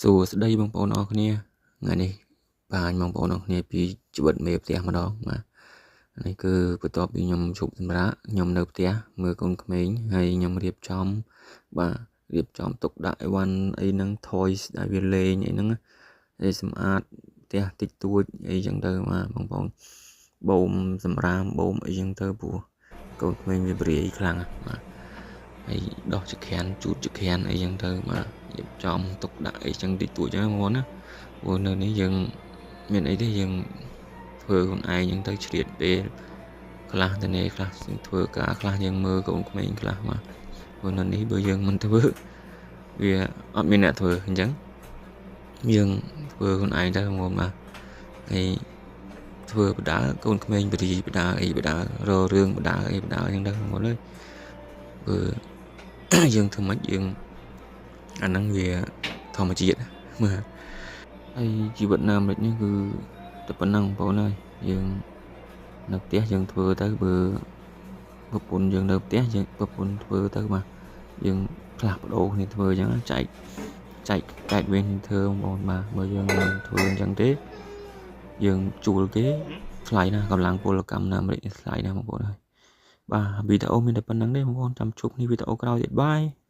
សួស្តីបងប្អូនអរគ្នា ថ្ងៃនេះបង្ហាញបងប្អូនអរគ្នាពីជីវិតមេផ្ទះម្ដង។ បាទ នេះគឺបន្ទាប់ពីខ្ញុំជប់សម្រាប់ ខ្ញុំនៅផ្ទះមើលកូនក្មេង ហើយខ្ញុំរៀបចំ បាទ រៀបចំទុកដាក់អីវ៉ាន់អីហ្នឹង toys ដែលវាលេងអីហ្នឹង ហើយសម្អាតផ្ទះតិចតួចអីចឹងទៅ។ បាទ បងប្អូន បូមសម្រាមបូមអីចឹងទៅ ព្រោះកូនក្មេងវាបរាយខ្លាំង។ បាទ ហើយដោះចក្រាន ជូតចក្រានអីចឹងទៅ។ បាទ រៀបចំទុកដាក់អីចឹងតិចតួចចឹងបងប្អូនណា ព្រោះនៅនេះយើងមានអីទេ យើងធ្វើខ្លួនឯងចឹងទៅ ឆ្លៀតពេលខ្លះទៅនេះខ្លះ យើងធ្វើការខ្លះ យើងមើលកូនក្មេងខ្លះ។ បាទ ព្រោះនៅនេះបើយើងមិនធ្វើ វាអត់មានអ្នកធ្វើ អញ្ចឹងយើងធ្វើខ្លួនឯងទៅបងប្អូន។ បាទ ហើយធ្វើបដាកូនក្មេងបរីបដាអីបដាររឿងបដាអីបដាអញ្ចឹងទៅបងប្អូនអើយ បើយើងធ្វើម៉េចយើងអាហ្នឹងវាធម្មជាតិ។ មើលហើយ ជីវិតនៅអាមេរិកនេះគឺតែប៉ុណ្ណឹងបងប្អូនអើយ យើងនៅផ្ទះយើងធ្វើទៅ បើប្រពន្ធយើងនៅផ្ទះ យើងប្រពន្ធធ្វើទៅ។ បាទ យើងផ្លាស់ប្ដូរគ្នាធ្វើអញ្ចឹង ចែកចែកចែកវិញធ្វើបងប្អូន។ បាទ បើយើងមិនធ្វើអញ្ចឹងទេ យើងជួលគេថ្លៃណាស់ កម្លាំងពលកម្មនៅអាមេរិកនេះថ្លៃណាស់បងប្អូនអើយ។ បាទ វីដេអូមានតែប៉ុណ្្នឹងទេបងប្អូន ចាំជួបគ្នាវីដេអូក្រោយទៀត បាយ។